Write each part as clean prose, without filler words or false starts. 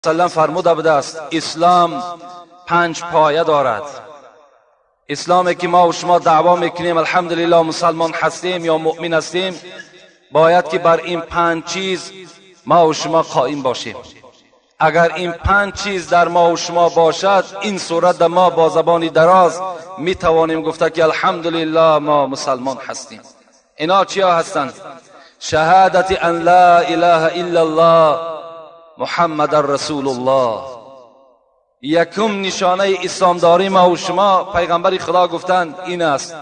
وسلم فرموده بوده است اسلام 5 پایه دارد. اسلامی که ما و شما دعوا میکنیم الحمدلله مسلمان هستیم یا مؤمن هستیم، باید که بر این 5 چیز ما و شما قائم باشیم. اگر این 5 چیز در ما و شما باشد، این صورت ما با زبانی دراز می توانیم گفته که الحمدلله ما مسلمان هستیم. اینا چیا هستند؟ شهادت ان لا اله الا الله محمد رسول الله. یکم نشانه اسلامداری ما و شما، پیغمبر خدا گفتند این است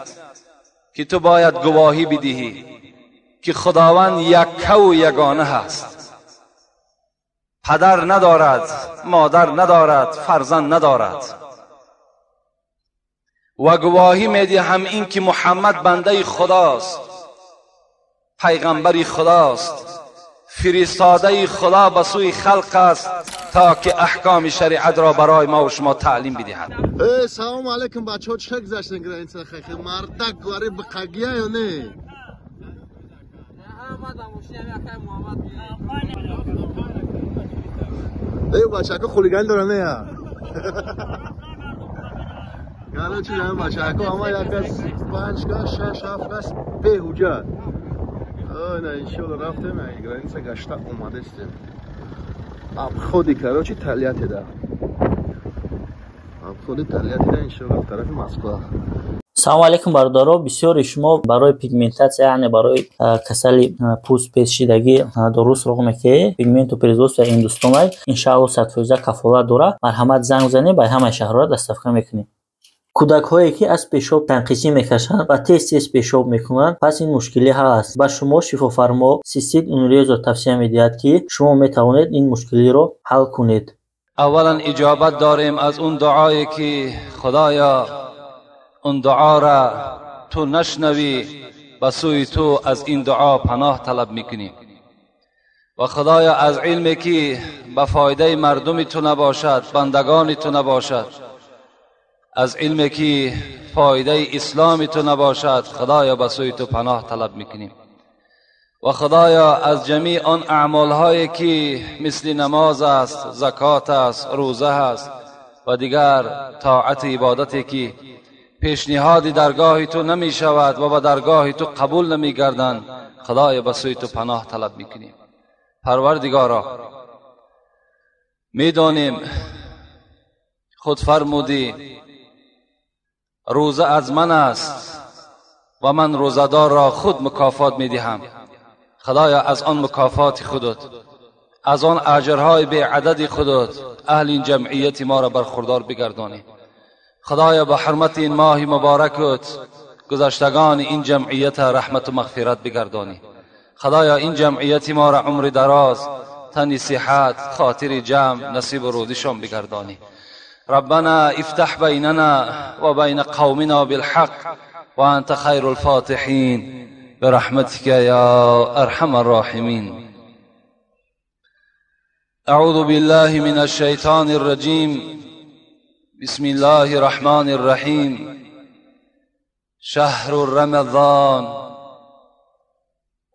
که تو باید گواهی بدهی که خداوند یک و یگانه هست، پدر ندارد، مادر ندارد، فرزند ندارد، و گواهی میدهم این که محمد بنده خداست، پیغمبر خداست، فرستاده خدا به سوی خلق است تا که احکام شریعت را برای ما و شما تعلیم بدهد. سلام علیکم بچه‌ها، چه گذشتین گرینسا خیلی مردک گواری بقاگیا یا نه؟ ای بچه‌ها خولیگان دارن نه یا؟ короче بچه‌ها اما یک کس 5 کس 6 7 کس به حجت نه انشالله رفتیم граница гашта омадестем. Обходи короче Тольятти да. Обходи Тольятти да иншаллоҳ тарафи Москва. Салом алейкум бародаро, бисёри шумо барои пигментатсия, яъне барои касали пӯст пешшидагӣ дору суроғ мекунед. Пигменту производство Ҳиндустонай, иншааллоҳ 100% кафолат дорад. Марҳамат занг занед, ба ҳамаи шаҳрҳо доставка мекунем. Кӯдакҳое ки аз пешоб танқисӣ мекашанд ва тез-тез пешоб мекунанд, пас ин мушкилӣ ҳаст. Ба шумо шифофармо Систит Унрезо тавсия медиҳад, ки шумо метавонед ин мушкилиро ҳал кунед. Аввалан иҷобат дорем аз он дуое ки худоё он дуо را تو نشنوی، به سوی تو از این دعا پناه طلب میکنیم. و خدایا از علمی که به فایده مردم تو نباشد، بندگان تو نباشد، از علمی که فایده اسلام تو نباشد، خدایا به سوی تو پناه طلب میکنیم. و خدایا از جمیع آن اعمال هایی که مثل نماز است، زکات است، روزه است و دیگر طاعت عبادتی که پیشنهاد درگاه تو نمی شود و به درگاه تو قبول نمی گردند، خدایا به سوی تو پناه طلب میکنیم. پروردگارا میدانیم خود فرمودی روزه از من است و من روزه‌دار را خود مکافات میدهم. خدایا از آن مکافات خودت، از آن اجرهای بی عدد خودت اهل این جمعیت ما را برخوردار بگردانی. خدایا به حرمت این ماه مبارکت گذشتگان این جمعیت رحمت و مغفرت بگردانی. خدایا این جمعیت ما را عمر دراز، تن صحت، خاطر جمع نصیب روزشان بگردانی. ربنا افتح بيننا وبين قومنا بالحق وأنت خير الفاتحين برحمتك يا أرحم الراحمين. أعوذ بالله من الشيطان الرجيم. بسم الله الرحمن الرحيم. شهر رمضان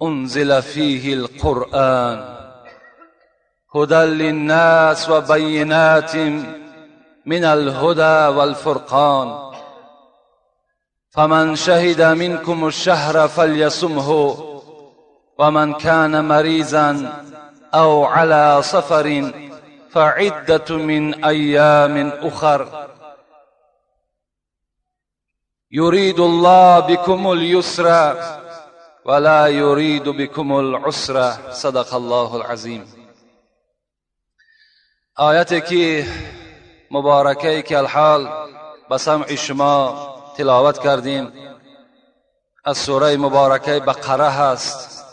أنزل فيه القرآن هدى للناس وبينات من الهدى والفرقان فمن شهد منكم الشهر فليصمه ومن كان مريضا أو على سفر فعدة من أيام أخر يريد الله بكم اليسر ولا يريد بكم العسر. صدق الله العظيم. آیتی که مبارکه که الحال به سمع شما تلاوت کردیم از سوره مبارکه بقره هست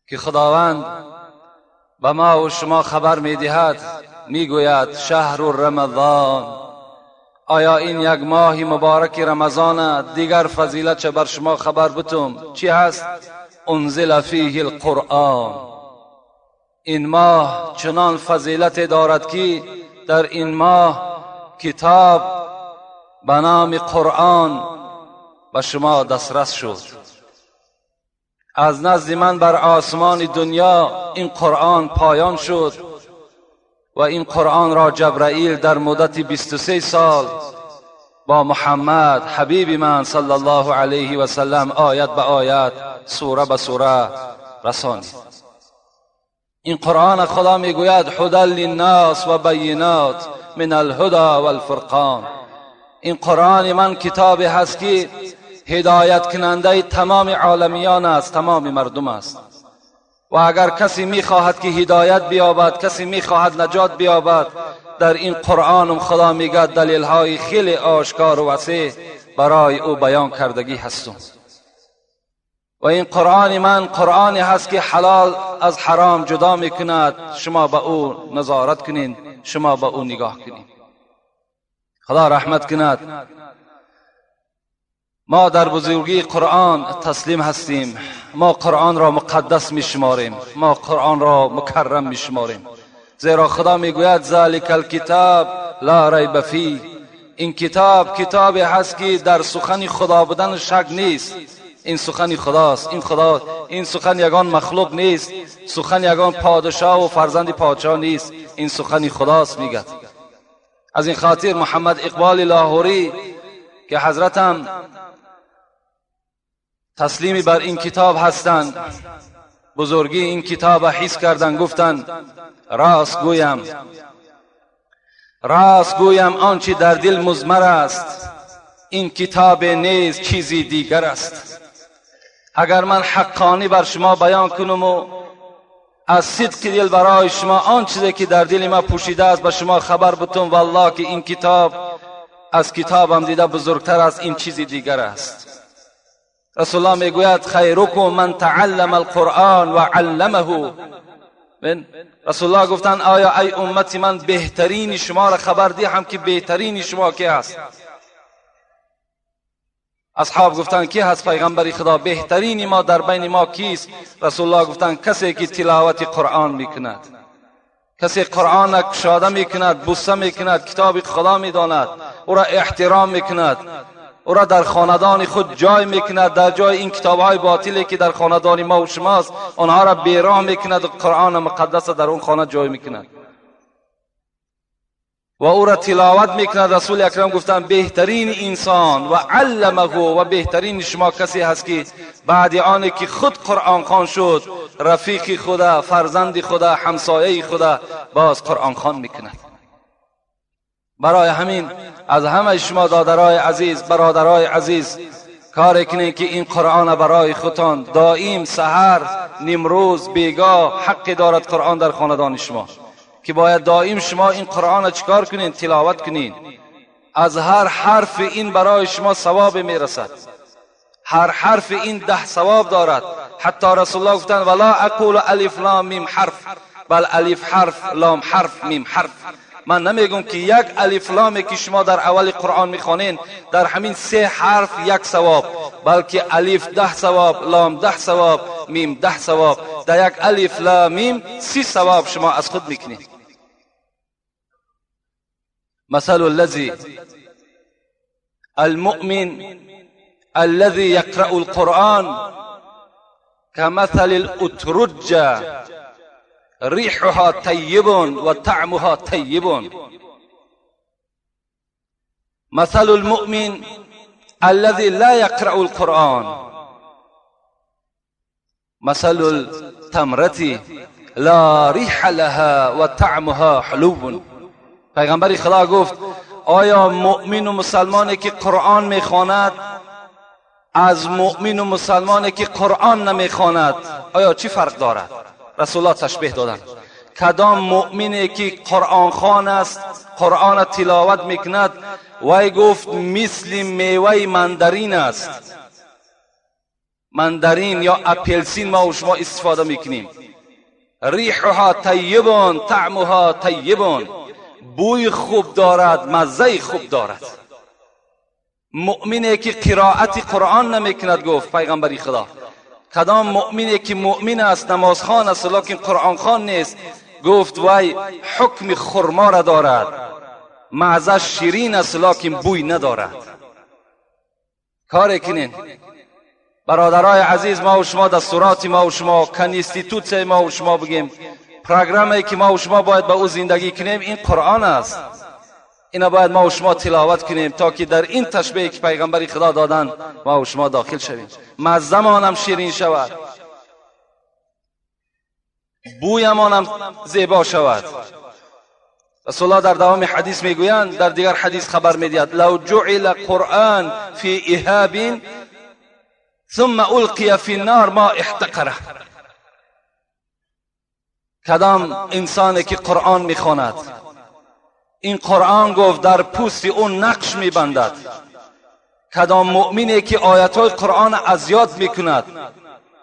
که خداوند به ما و شما خبر میدهد، میگوید شهر رمضان. آیا این یک ماه مبارک رمضان دیگر فضیلت چه بر شما خبر بتم چی هست؟ انزل فیه القرآن. این ماه چنان فضیلت دارد که در این ماه کتاب به نام قرآن به شما دسترس شد. از نزد من بر آسمان دنیا این قرآن پایان شد و این قرآن را جبرائیل در مدت 23 سال با محمد حبیب من صلی الله علیه و سلم آیت به آیت، سوره به سوره رسانید. این قرآن خدا میگوید هدی للناس و بینات من الهدی والفرقان. این قرآن من کتابی هست که هدایت کننده تمام عالمیان است، تمام مردم است. و اگر کسی میخواهد که هدایت بیابد، کسی میخواهد نجات بیابد، در این قرآن خدا میگه دلیل های خیلی آشکار و وسیع برای او بیان کردگی هستم. و این قرآن من قرآنی هست که حلال از حرام جدا میکند. شما به او نظارت کنین، شما به او نگاه کنین. خدا رحمت کند. ما در بزرگی قرآن تسلیم هستیم. ما قرآن را مقدس می شماریم، ما قرآن را مکرم می شماریم، زیرا خدا می گوید ذالک الکتاب لا ریب فیه. این کتاب کتابی هست که در سخن خدا بودن شک نیست. این سخن خداست، این خدا، این سخن یگان مخلوق نیست، سخن یگان پادشاه و فرزند پادشاه نیست، این سخن خداست میگه. از این خاطر محمد اقبال لاهوری که حضرتم تسلیمی بر این کتاب هستند، بزرگی این کتاب حس کردن، گفتند راست گویم، راست گویم آنچه در دل مضمر است، این کتاب نیست چیزی دیگر است. اگر من حقانی بر شما بیان کنم و از صدق دل برای شما آن چیزی که در دل ما پوشیده است به شما خبر بتم، والله که این کتاب از کتابم دیده بزرگتر است، این چیزی دیگر است. رسول الله میگوید خیرکم من تعلم القرآن و علمه. رسول الله گفتند آیا ای امت من بهترین شما را خبر دهم که بهترین شما کی است؟ اصحاب گفتند کی هست پیغمبر خدا؟ بهترین ما در بین ما کیست؟ رسول الله گفتند کسی که تلاوت قرآن میکند، کسی قرآن کشاده میکند، بوسه میکند، کتاب خدا میداند، او را احترام میکند، او را در خاندان خود جای میکند، در جای این کتابهای باطلی که در خاندان ما و شماست آنها را بیراه میکند و قرآن مقدس در اون خانه جای میکند و او را تلاوت میکند. رسول اکرم گفتند بهترین انسان و علمه و بهترین شما کسی هست که بعد آن که خود قرآن خوان شد، رفیق خدا، فرزند خدا، همسایه خدا، باز قرآن خوان میکند. برای همین از همه شما دادرای عزیز، برادرای عزیز، کار کنین که این قرآن برای خودتان دائم سحر، نیمروز، بیگاه حق دارد قرآن در خاندان شما، که باید دائم شما این قرآن چکار کنین؟ تلاوت کنین. از هر حرف این برای شما ثواب میرسد، هر حرف این 10 ثواب دارد. حتی رسول الله گفتند ولا اقول الف لام میم حرف، بل الف حرف، لام حرف، میم حرف. من نمیگم که یک الف لامی که شما در اول قرآن میخوانین در همین 3 حرف 1 ثواب، بلکه الف 10 ثواب، لام 10 ثواب، میم 10 ثواب. در یک الف لام میم 30 ثواب شما از خود میکنید. مثل الذي المؤمن الذي يقرأ القرآن كمثل الأترجة ريحها طيب وطعمها طيب. مثل المؤمن الذي لا يقرأ القرآن مثل التمرة لا ريح لها وطعمها حلو. پیغمبر خدا گفت آیا مؤمن و مسلمانی که قرآن میخواند از مؤمن و مسلمانی که قرآن نمیخواند آیا چی فرق دارد؟ رسول الله تشبیه دادند. کدام مؤمنی که قرآن خوان است، قرآن تلاوت میکند، وی گفت مثل میوه مندرین است. مندرین یا اپلسین ما و شما استفاده میکنیم. ریحها طیب طعمها طیب، بوی خوب دارد، مزه خوب دارد. مؤمنی که قرائت قرآن نمیکند، گفت پیغمبر خدا، کدام مؤمنی که مؤمن است، نمازخوان است، لکن قرآن خوان نیست، گفت وی حکم خرما را دارد، مزه شیرین است لکن بوی ندارد. کار کنین برادرای عزیز، ما و شما دستورات ما و شما، کنستیتوتسیای ما و شما بگیم، программае ки мо шумо бояд ба ӯ зиндагӣ кунем ин Қуръон аст. Ина бояд мо шумо тиловат кунем то ки дар ин ташбеҳе ки пайғамбари Худо доданд мо шумо дохил шавем. Маззамонам ширин шавад, бӯямонам зебо шавад. Расулуллоҳ дар давоми ҳадис мегӯянд, дар дигар ҳадис хабар медиҳад: лав ҷуила қуръан фи иҳабин ثم القی فی النار ما احتقره. کدام انسانی که قرآن میخواند، این قرآن گفت در پوست او نقش میبندد. کدام مؤمنی که آیتهای قرآن از یاد میکند،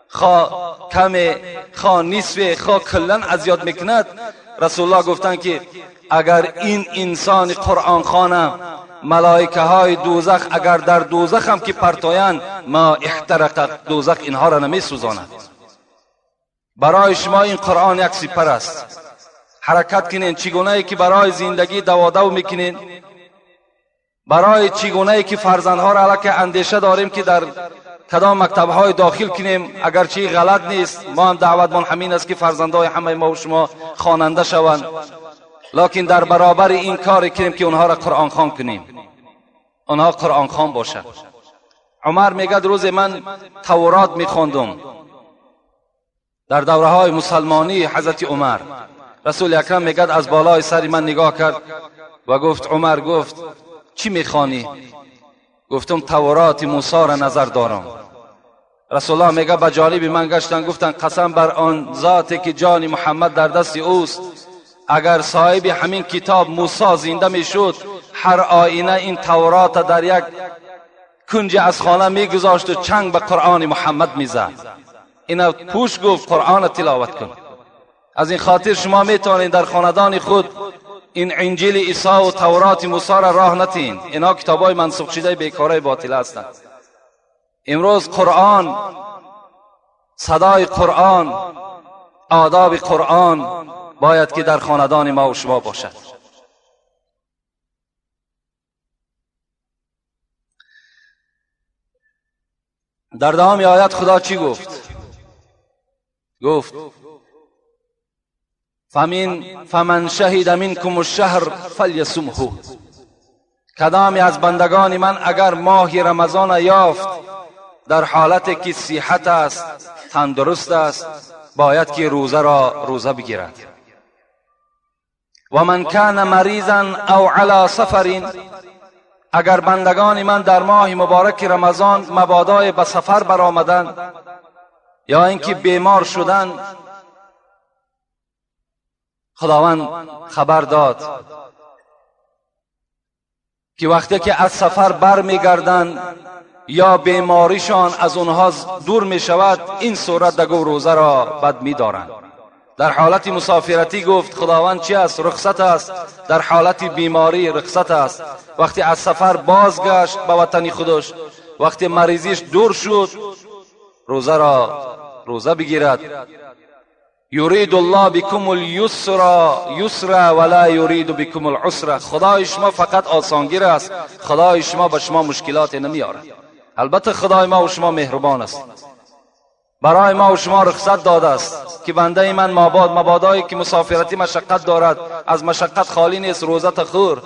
خواه کم، خواه نصف، خواه کلا از یاد میکند، رسول الله گفتند که اگر این انسان قرآن خوانه، ملائکه های دوزخ اگر در دوزخ هم که پرتایند، ما احترق، دوزخ اینها را نمی سوزاند. برای شما این قرآن یک سپر است. حرکت کنین چگونه ای که برای زندگی دوادو میکنین، برای چگونه ای که فرزندها را علاکه اندیشه داریم که در کدام مکتبهای داخل کنیم، اگرچه غلط نیست، ما هم دعوتمان همین است که فرزندهای همه ما و شما خواننده شوند، لکن در برابر این کار کنیم که اونها را قرآن خوان کنیم، آنها قرآن خوان باشند. عمر میگه روز من تورات میخواندم در دوره های مسلمانی حضرت عمر. رسول اکرم میگه از بالای سر من نگاه کرد و گفت عمر، گفت چی میخوانی؟ گفتم تورات موسی را نظر دارم. رسول الله میگه به جانب من گشتن، گفتن قسم بر آن ذاتی که جان محمد در دست اوست، اگر صاحب همین کتاب موسی زنده میشد، هر آینه این تورات در یک کنج از خانه میگذاشت و چنگ به قرآن محمد میزد. اینا پوش گفت قرآن تلاوت کن. از این خاطر شما میتونید در خاندان خود این انجیل عیسی و تورات موسی را راه نتین. اینا کتابای منسوخ شده بیکارای باطل هستند. امروز قرآن، صدای قرآن، آداب قرآن باید که در خاندان ما و شما باشد. در دوام آیت خدا چی گفت؟ گفت فمن شهد منکم الشهر فلیصمه. کدامی از بندگان من اگر ماه رمضان یافت در حالت که صحت است، تندرست است، باید که روزه را روزه بگیرد. و من کان مریضا او علی سفر، اگر بندگان من در ماه مبارک رمضان مبادای به سفر برآمدند یا اینکه بیمار شدند، خداوند خبر داد که وقتی که از سفر بر میگردند یا بیماریشان از اونها دور میشود، این صورت دگو روزه را بد میدارند. در حالت مسافرتی گفت خداوند چی است؟ رخصت است. در حالت بیماری رخصت است. وقتی از سفر بازگشت به وطن خودش، وقتی مریضیش دور شد، روزه را روزه بگیرد. یرید الله بكم اليسر یسر ولا یرید بكم العسر. خدای شما فقط آسانگیر است، خدای شما به شما مشکلات نمیارد. البته خدای ما و شما مهربان است، برای ما و شما رخصت داده است که بنده من مبادایی که مسافرتی مشقت دارد، از مشقت خالی نیست، روزه تخور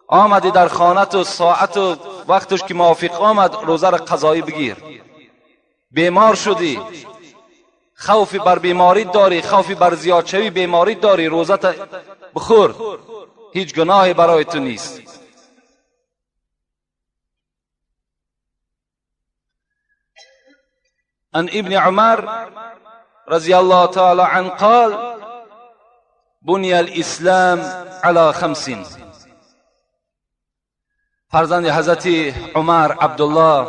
آمدی در خانه و ساعت و وقتش که موافق آمد، روزه را قضایی بگیر. بیمار شدی، خوفی بر بیماری داری، خوفی بر زیاد شوی بیماری داری، روزه بخور، هیچ گناهی برای تو نیست. عن ابن عمر رضی الله تعالی عنه قال بني الاسلام على خمس. فرزند حضرت عمر عبدالله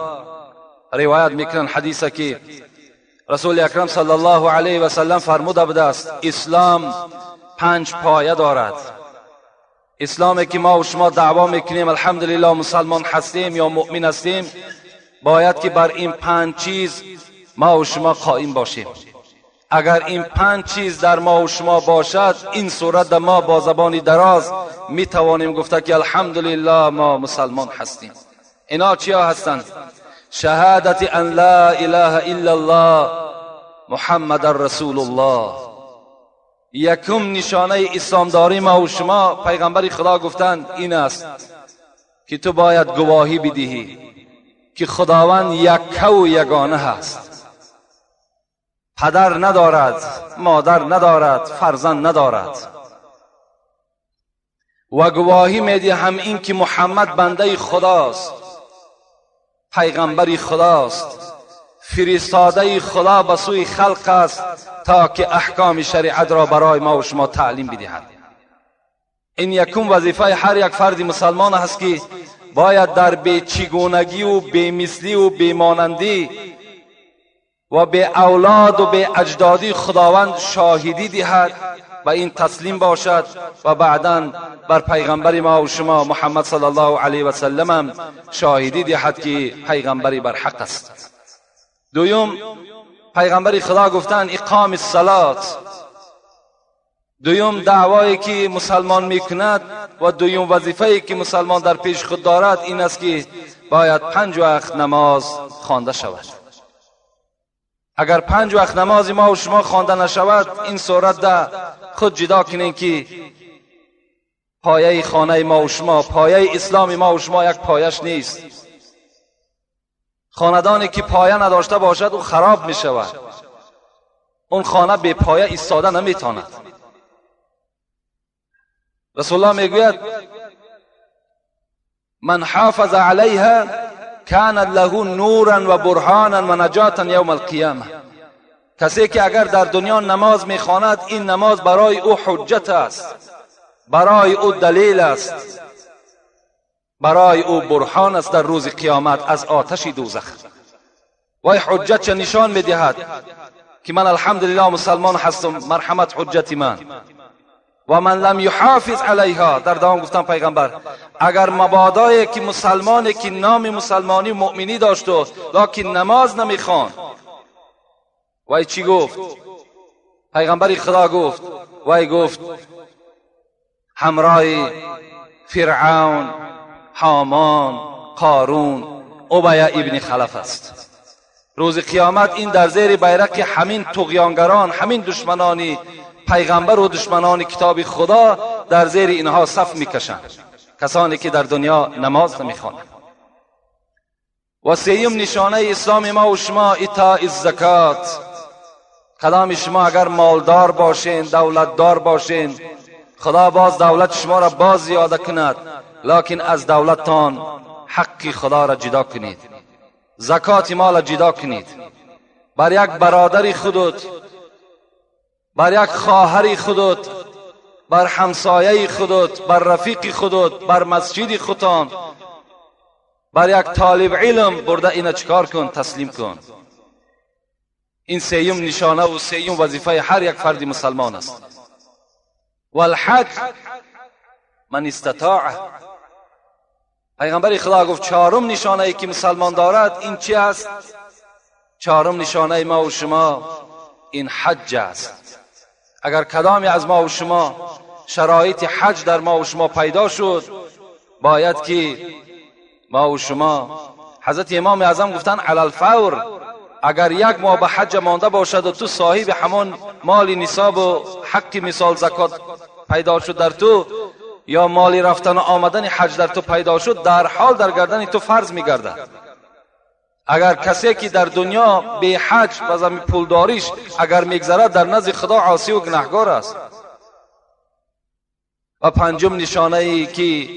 روایت میکنن حدیثه که رسول اکرم صلی الله علیه و سلم فرموده بوده است اسلام 5 پایه دارد. اسلامی که ما و شما دعوا میکنیم الحمدلله مسلمان هستیم یا مؤمن هستیم، باید که بر این 5 چیز ما و شما قائم باشیم. اگر این 5 چیز در ما و شما باشد، این صورت ما با زبان دراز می توانیم گفته که الحمدلله ما مسلمان هستیم. اینا چیا هستند؟ شهادت ان لا اله الا الله محمد رسول الله. یکم نشانه اسلامداری ما و شما، پیغمبر خدا گفتند این است که تو باید گواهی بدهی که خداوند یکه و یگانه هست، پدر ندارد، مادر ندارد، فرزند ندارد، و گواهی میدهم این که محمد بنده خداست، پیغمبر خداست، فرستاده خدا به سوی خلق است تا که احکام شریعت را برای ما و شما تعلیم بدهد. این یکم وظیفه هر یک فرد مسلمان است که باید در بیچگونگی و بیمثلی و بیمانندی و به اولاد و به اجدادی خداوند شاهدی دهد و این تسلیم باشد و بعدا بر پیغمبر ما و شما محمد صلی الله علیه و سلم شاهدی دهد که پیغمبری بر حق است. دویم، پیغمبر خدا گفتند اقام الصلات. دویم دعوایی که مسلمان میکند و دویم وظیفه‌ای که مسلمان در پیش خود دارد این است که باید 5 وقت نماز خوانده شود. اگر 5 وقت نماز ما و شما خوانده نشود، این صورت ده خود جدا کنین که پایه خانه ما و شما، پایه اسلام ما و شما یک پایش نیست. خاندانی که پایه نداشته باشد او خراب می شود، اون خانه به پایه ایستاده نمیتواند. رسول الله میگوید من حافظ علیها کان له نورا و برهانا و نجاتا یوم القیامه. کسی که اگر در دنیا نماز میخواند، این نماز برای او حجت است، برای او دلیل است، برای او برهان است در روز قیامت از آتش دوزخ. وای حجت چه نشان میدهد که من الحمدلله مسلمان هستم، مرحمت حجت من. و من لم یحافظ علیها، در دوام گفتم پیغمبر اگر مبادایی که مسلمانی که نام مسلمانی مؤمنی داشت و لکن نماز نمیخوان، وای چی گفت؟ پیغمبر خدا گفت، وای گفت همراه فرعون، هامان، قارون، ابی ابن خلف است. روز قیامت این در زیر بیرق همین طغیانگران، همین دشمنانی پیغمبر و دشمنان کتاب خدا در زیر اینها صف میکشند، کسانی که در دنیا نماز نمیخوانند. و سیوم نشانه اسلام ما و شما ایتاء الزکات. کلام شما اگر مالدار باشین، دولتدار باشین، خدا باز دولت شما را باز زیاده کند، لکن از دولتتان حق خدا را جدا کنید، زکات مال را جدا کنید. بر یک برادر خودت، بر یک خواهر خودت، بر همسایه خودت، بر رفیق خودت، بر مسجد خودتان، بر یک طالب علم برده اینا چکار کن؟ تسلیم کن. این سیوم نشانه و سیوم وظیفه هر یک فرد مسلمان است. والحج من استطاع. پیغمبر خدا گفت چهارم نشانه ای که مسلمان دارد این چی است؟ چهارم نشانه ما و شما این حج است. اگر کدامی از ما و شما شرایط حج در ما و شما پیدا شد، باید که ما و شما، حضرت امام اعظم گفتن علی الفور، اگر یک ماه به حج مانده باشد و تو صاحب همان مال نصاب و حق مثال زکات پیدا شد در تو، یا مالی رفتن و آمدن حج در تو پیدا شد، در حال در گردن تو فرض میگردد. اگر کسی که در دنیا به حج و زمین پولداریش اگر میگذرد، در نزد خدا عاصی و گناهگار است. و پنجم نشانه ای که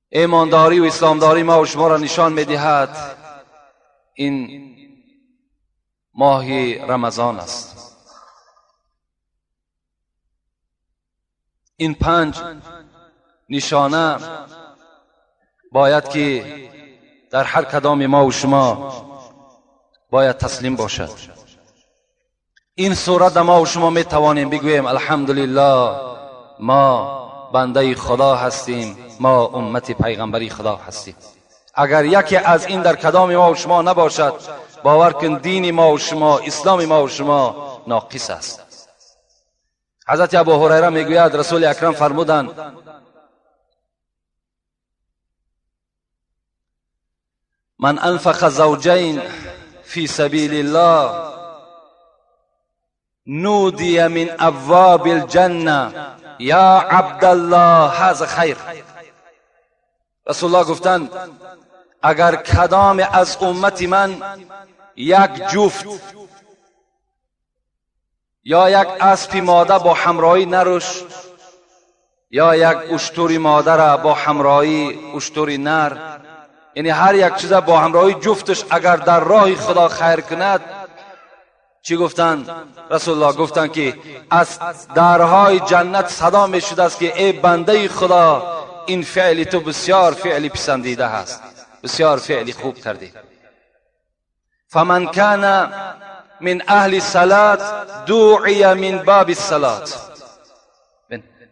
ایمانداری و اسلامداری ما و شما را نشان میدهد این ماه رمضان است. این 5 نشانه باید که در هر کدام ما و شما باید تسلیم باشد. این صورت ما و شما می توانیم بگوییم الحمدلله ما بنده خدا هستیم، ما امت پیغمبری خدا هستیم. اگر یکی از این در کدام ما و شما نباشد، باور کن دین ما و شما، اسلام ما و شما ناقص است. حضرت ابو هریره میگوید رسول اکرم فرمودند من انفق زوجین فی سبیل الله نودی من ابواب الجنه یا عبدالله هذا خیر. رسول الله گفتند اگر کدام از امت من یک جفت یا یک اسب ماده با همراهی نرش یا یک اشتری ماده را با همراهی اشتری نر، یعنی هر یک چیز با همراهی جفتش اگر در راه خدا خیر کند، چی گفتن؟ رسول الله گفتن که از درهای جنت صدا می شده است که ای بنده خدا، این فعل تو بسیار فعل پسندیده هست، بسیار فعل خوب کردی. فمن کان من اهل الصلاة دعی من باب الصلاة.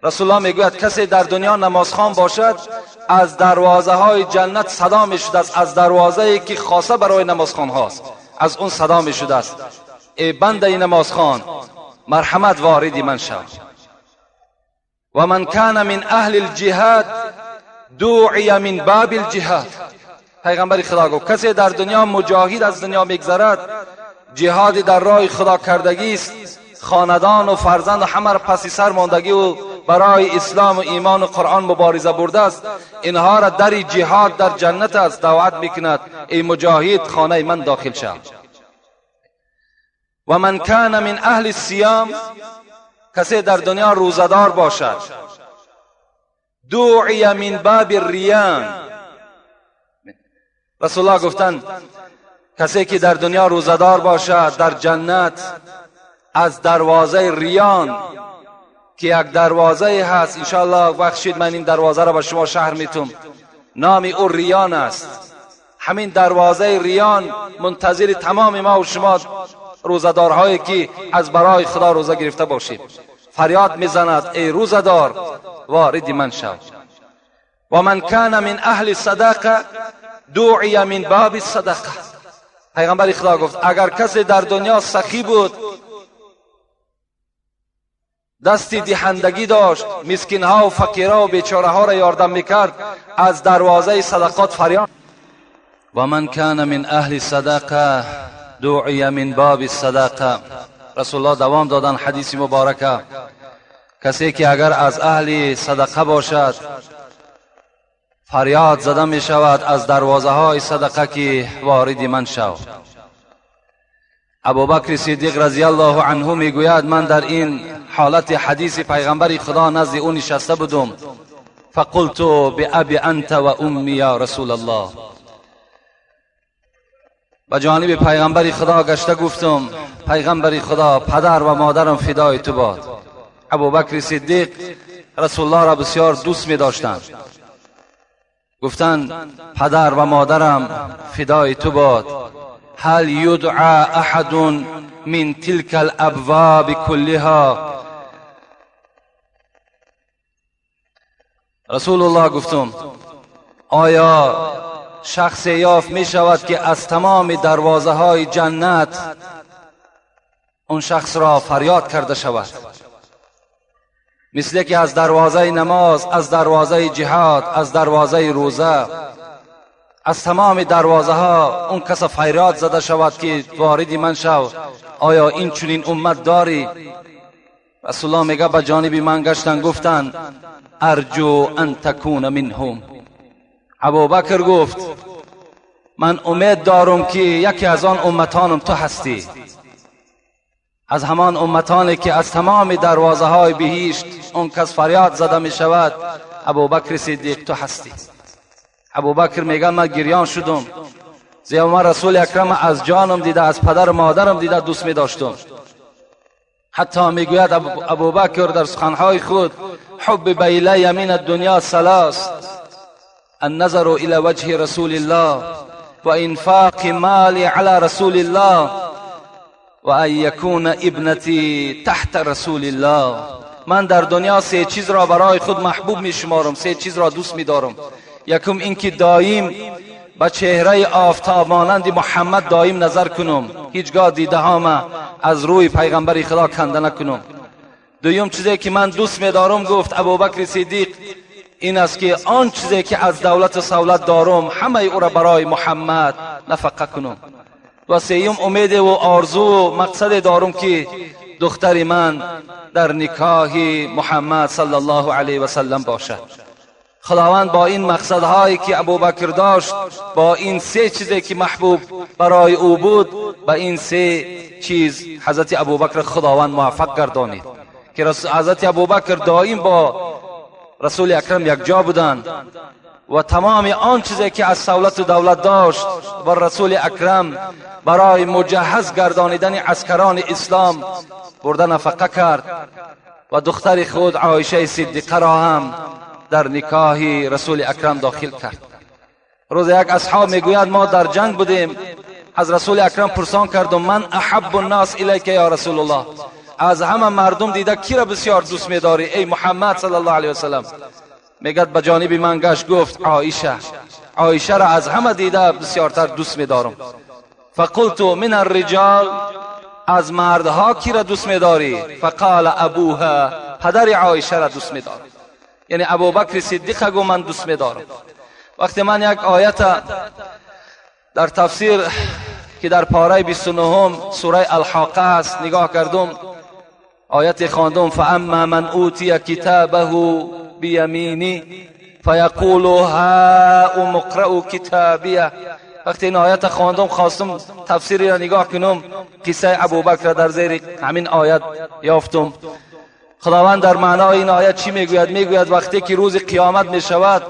رسول الله میگوید کسی در دنیا نمازخوان باشد از دروازه های جنت صدا می شده است، از دروازه ای که خاصه برای نمازخوان هاست از اون صدا می شده است، ای بنده نمازخوان مرحمت واردی من شو. و من کان من اهل الجهاد دعی من باب الجهاد. پیغمبر خدا گفت کسی در دنیا مجاهد از دنیا میگذرد، جهاد در راه خدا کردگی است، خاندان و فرزند و همه را پسی سر ماندگی و برای اسلام و ایمان و قرآن مبارزه برده است، اینها را در جهاد در جنت است دعوت میکند، ای مجاهد خانه من داخل شو. و من کان من اهل الصیام، کسی در دنیا روزه‌دار باشد، دعی من باب الریان. رسول الله گفتند کسی که در دنیا روزه‌دار باشد در جنت از دروازه ریان که یک دروازه هست، انشاءالله بخشید من این دروازه را به شما شهر میتم، نام او ریان است. همین دروازه ریان منتظر تمام ما و شما روزه‌دارهایی که از برای خدا روزه گرفته باشیم، فریاد میزند ای روزه‌دار وارد من شو. و من کان من اهل صدقه دعی من باب الصدقه. پیغمبر خدا گفت اگر کسی در دنیا سخی بود، دستی دهندگی داشت، مسکینها و فقیرها و بیچاره ها را یاردم میکرد، از دروازه صدقات فریاد. و من کان من اهل صدقه دعی من باب الصدقه. رسول الله دوام دادن حدیث مبارکه، کسی که اگر از اهل صدقه باشد فریاد زده می شود از دروازه های صدقه که وارد من شو. ابوبکر صدیق رضی الله عنه می گوید من در این حالت حدیث پیغمبر خدا نزد او نشسته بودم، فقلت بأبی انت و امی یا رسول الله. به جانب پیغمبر خدا گشته گفتم پیغمبر خدا پدر و مادرم فدای تو باد. ابوبکر صدیق رسول الله را بسیار دوست می داشتند، گفتند پدر و مادرم فدای تو باد، هل یدعى احد من تلك الابواب كلها؟ رسول الله گفتم آیا شخص یافت می شود که از تمام دروازه های جنت اون شخص را فریاد کرده شود؟ مثل که از دروازه نماز، از دروازه جهاد، از دروازه روزه، از تمام دروازه ها اون کس فریاد زده شود که وارد من شو. آیا این چنین امت داری؟ رسول الله میگه به جانب من گشتن گفتن ارجو ان تکون منهم. ابوبکر گفت من امید دارم که یکی از آن امتانم تو هستی، از همان امتانی که از تمام دروازه های بهشت اون کس فریاد زده می شود، ابوبکر صدیق تو هستی. ابوبکر میگه من گریان شدم، زیرا من رسول اکرم از جانم دیده، از پدر و مادرم دیده دوست می داشتم. حتی میگوید ابوبکر در سخنهای خود حب الی من الدنیا ثلاث، النظر الى وجه رسول الله و انفاق مال علی رسول الله و ان یکون ابنتی تحت رسول الله. من در دنیا سه چیز را برای خود محبوب می شمارم، سه چیز را دوست می دارم. یکم اینکه دایم به چهره آفتاب مانند محمد دایم نظر کنم، هیچگاه دیده هام از روی پیغمبر خدا کنده نکنم. دویم چیزی که من دوست می دارم، گفت ابوبکر صدیق، این است که آن چیزی که از دولت و سولت دارم همه او را برای محمد نفقه کنم. و سیوم امید و آرزو و مقصد دارم که دختر من در نکاح محمد صلی الله علیه و سلم باشد. خداوند با این مقصدهایی که ابوبکر داشت، با این سه چیزی که محبوب برای او بود، با این سه چیز حضرت ابوبکر خداوند موفق گردانید که حضرت ابوبکر دائم با رسول اکرم یک جا بودند و تمام آن چیزی که از سولت و دولت داشت و رسول اکرم برای مجهز گردانیدن عسکران اسلام برده نفقه کرد و دختر خود عایشه صدیقه را هم در نکاح رسول اکرم داخل کرد. روز یک اصحاب میگوید ما در جنگ بودیم، از رسول اکرم پرسان کردم من احب الناس الیک یا رسول الله، از همه مردم دیده کی را بسیار دوست میداری ای محمد صلی الله علیه وسلم؟ میگد به جانب من گشت گفت عایشه، عایشه را از همه دیده بسیارتر دوست میدارم. فقلت من الرجال، از مردها کی را دوست میداری؟ فقال ابوها، پدر عایشه را دوست میدارم، یعنی ابوبکر صدیق گو من دوست میدارم. وقتی من یک آیت در تفسیر که در پاره 29 سوره الحاقه است نگاه کردم، آیت خواندم فاما من اوتی کتابه بیمینی فیقول هاؤم اقرءوا کتابیه. وقتی این آیت خواندم خواستم تفسیری را نگاه کنم، قصه ابوبکر را در زیر همین آیت یافتم. خداوند در معنای این آیت چی میگوید؟ میگوید وقتی که روز قیامت میشود،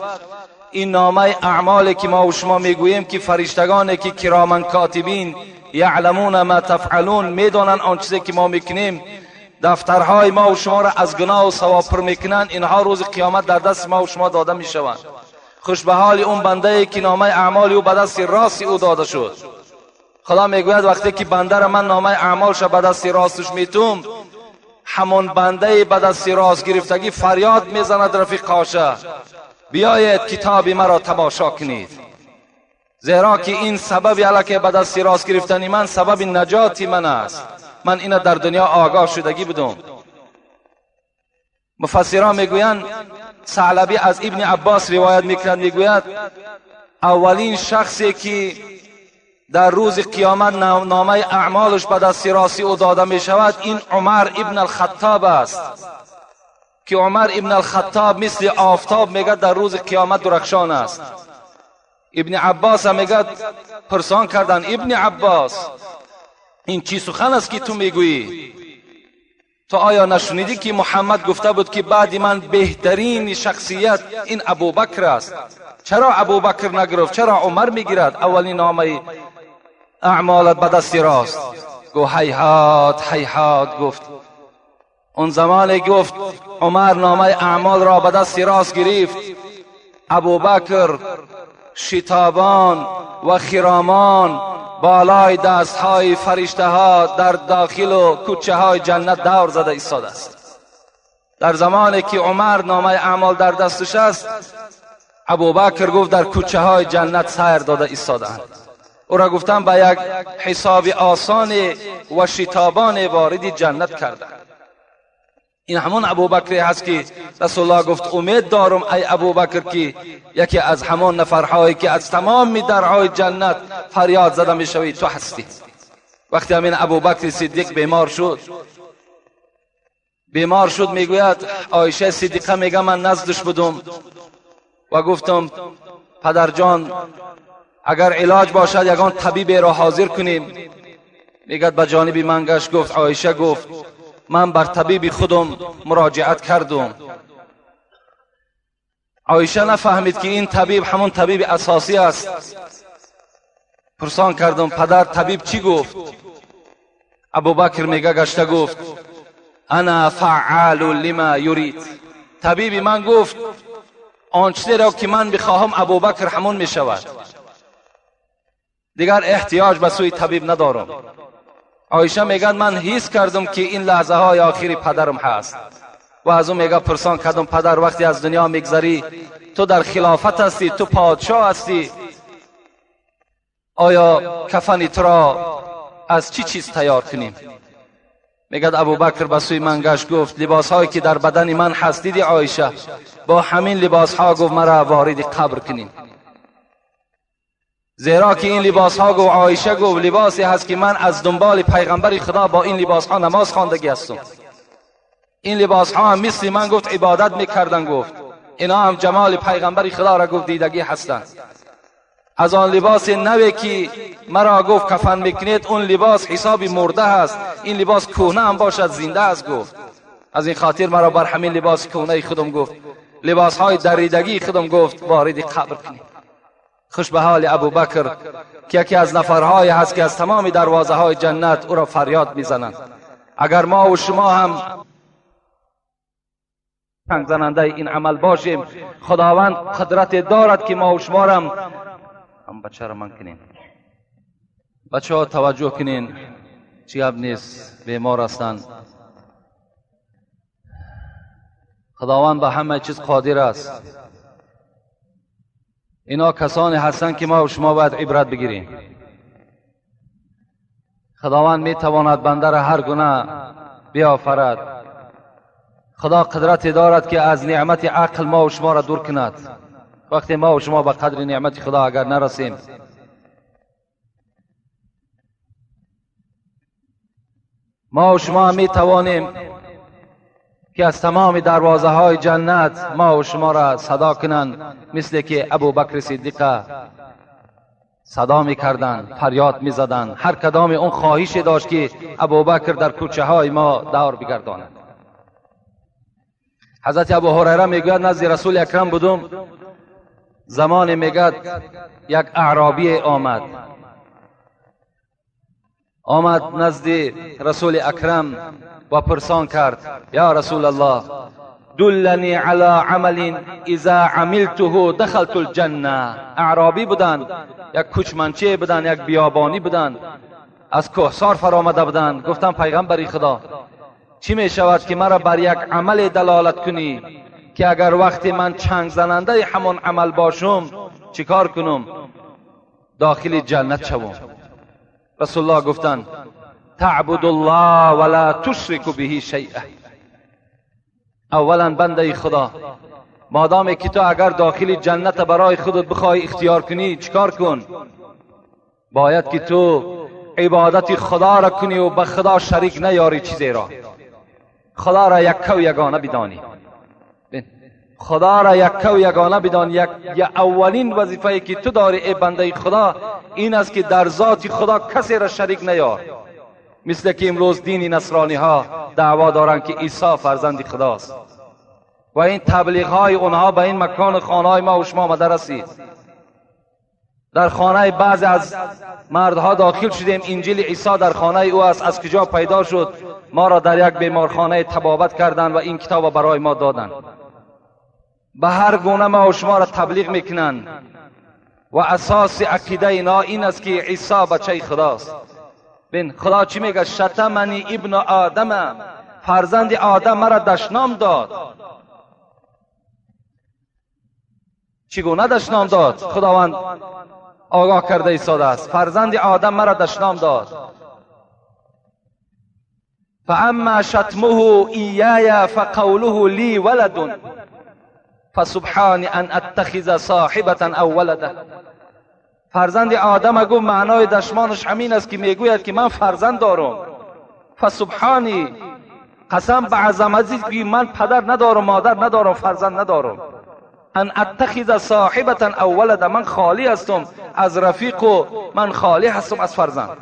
این نامه اعمالی که ما و شما میگوییم که فرشتگانی که کرامن کاتبین یعلمون ما تفعلون، میدانند آن چیزی که ما میکنیم، دفترهای ما و شما را از گناه و ثواب پر میکنند، اینها روز قیامت در دست ما و شما داده میشوند. خوش به حال اون بنده ای که نامه اعمال او به دست راست او داده شد. خدا میگوید وقتی که بنده را من نامه اعمالش به دست راستش میتوم، همان بنده به دست راست گرفتگی فریاد میزند رفیقاشه بیایید کتاب مرا تماشا کنید، زیرا که این سبب علاکه به دست راست گرفتن من سبب نجات من است، من اینو در دنیا آگاه شدگی بودم. مفسران میگویند ثعلبی از ابن عباس روایت میکند، میگوید اولین شخصی که در روز قیامت نامه اعمالش به دست راستی او داده می شود این عمر ابن الخطاب است، که عمر ابن الخطاب مثل آفتاب میگه در روز قیامت درخشان است. ابن عباس هم میگه پرسان کردن ابن عباس این چی سخن است که تو میگویی؟ تو آیا نشنیدی که محمد گفته بود که بعد من بهترین شخصیت این ابوبکر است؟ چرا ابوبکر نگرفت؟ چرا عمر میگیرد اولین نامه اعمالت به دست راست؟ گو هیهات هیهات. گفت اون زمان گفت عمر نامه اعمال را به دست راست گرفت، ابوبکر شتابان و خرامان بالای دستهای فرشته ها در داخل و کوچه های جنت دور زده ایستاده است. در زمانی که عمر نامه اعمال در دستش است، ابوبکر گفت در کوچه های جنت سیر داده ایستاده‌اند. او را گفتم به یک حساب آسان و شتابان وارد جنت کردند. این همون ابوبکر هست که رسول الله گفت امید دارم ای ابوبکر که یکی از همان نفرهایی که از تمام درهای جنت فریاد زده میشوی تو هستی. وقتی همین ابوبکر صدیق بیمار شد میگوید عایشه صدیقه میگه من نزدش بودم و گفتم پدر جان اگر علاج باشد یگان طبیب را حاضر کنیم. میگد به جانب من گشت گفت عایشه گفت من بر طبیب خودم مراجعت کردم. عایشه نفهمید که این طبیب همون طبیب اساسی است. پرسان کردم پدر طبیب چی گفت؟ ابوبکر میگه گشته گفت انا فعال لما یرید. طبیب من گفت آن چیزی را که من بخواهم ابوبکر همون میشود، دیگر احتیاج به سوی طبیب ندارم. عایشه میگه من حس کردم که این لحظه های آخری پدرم هست و از اون میگه پرسان کردم پدر وقتی از دنیا میگذری تو در خلافت هستی، تو پادشاه هستی، آیا کفن تو را از چی چیز تیار کنیم؟ میگه ابوبکر به سوی من گشت گفت لباس هایی که در بدن من هست دیدی عایشه، با همین لباس ها گفت مرا وارد قبر کنیم. زیرا که این لباس ها گفت عایشه گفت لباسی هست که من از دنبال پیغمبر خدا با این لباس ها نماز خواندگی هستم. این لباس ها هم مثل من گفت عبادت میکردن گفت اینا هم جمال پیغمبر خدا را گفت دیدگی هستند. از آن لباس نوی که مرا گفت کفن میکنید اون لباس حسابی مرده هست، این لباس کهنه هم باشد زنده است گفت. از این خاطر مرا بر همین لباس کهنه خودم گفت، لباس های دریدگی خودم گفت وارد قبر کنید. خوش به حال ابوبکر که یکی از نفرهای هست که از تمام دروازه های جنت او را فریاد میزنند. اگر ما و شما هم چنگ زننده این عمل باشیم، خداوند قدرت دارد که ما و شما را هم بچه را من کنیم. بچه ها توجه کنین، چی گپ نیست، بیمار هستند. خداوند به همه چیز قادر است. اینا کسانی هستند که ما و شما باید عبرت بگیریم. خداوند می تواند بنده را هر گونه بیافرد. خدا قدرت دارد که از نعمت عقل ما و شما را دور کند. وقتی ما و شما به قدر نعمت خدا اگر نرسیم، ما و شما می توانیم که از تمام دروازه های جنت ما و شما را صدا کنند، مثل که ابوبکر صدیق صدا می کردند، فریاد می زدند. هر کدام اون خواهش داشت که ابوبکر در کوچه های ما دور بگرداند. حضرت ابو هریره میگوید نزد رسول اکرم بودم، زمان میگد یک اعرابی آمد نزد رسول اکرم و پرسان کرد یا رسول الله دلنی علی عمل اذا عملته دخلت الجنه. اعرابی بودند، یک کوچمنچه بودند، یک بیابانی بودند، از کوهسار فرآمده بودند. گفتم پیغمبر خدا چی می شود که مرا بر یک عمل دلالت کنی که اگر وقتی من چنگ زننده همان عمل باشم چیکار کنم؟ داخل جنت شوم. رسول الله گفتند تعبد الله ولا تشرک به شیئا. اولا بنده خدا، مادامی که تو اگر داخل جنت برای خودت بخوای اختیار کنی چیکار کن؟ باید که تو عبادت خدا را کنی و به خدا شریک نیاری چیزی را. خدا را یکه و یگانه بدانی. خدا را یکه و یگانه بدانی. یک اولین وظیفه‌ای که تو داری ای بنده خدا این است که در ذات خدا کسی را شریک نیار. مثل که امروز دین نصرانی ها دعوا دارند که عیسی فرزند خداست و این تبلیغ های اونها به این مکان خانه های ما و شما آمده رسید. در خانه بعضی از مردها داخل شدیم، انجیل عیسی در خانه او است، از کجا پیدا شد؟ ما را در یک بیمارخانه طبابت کردند و این کتاب برای ما دادند. به هر گونه ما و شما را تبلیغ میکنند و اساس عقیده اینا این است که عیسی بچه خداست. بین خدا چی میگه؟ شتمنی ابن آدم، فرزند آدم مرا دشنام داد. چگونه دشنام داد؟ خداوند آگاه کرده ایستاده است. فرزند آدم مرا دشنام داد. فاما شتمه ایای فقوله لی ولد فسبحان ان اتخذ صاحبة او ولدا. فرزند آدم گفت معنای دشمانش همین است که میگوید که من فرزند دارم. فسبحانی، قسم به عظمتی که من پدر ندارم، مادر ندارم، فرزند ندارم. ان اتخذ صاحبة او ولدا، من خالی هستم از رفیق و من خالی هستم از فرزند.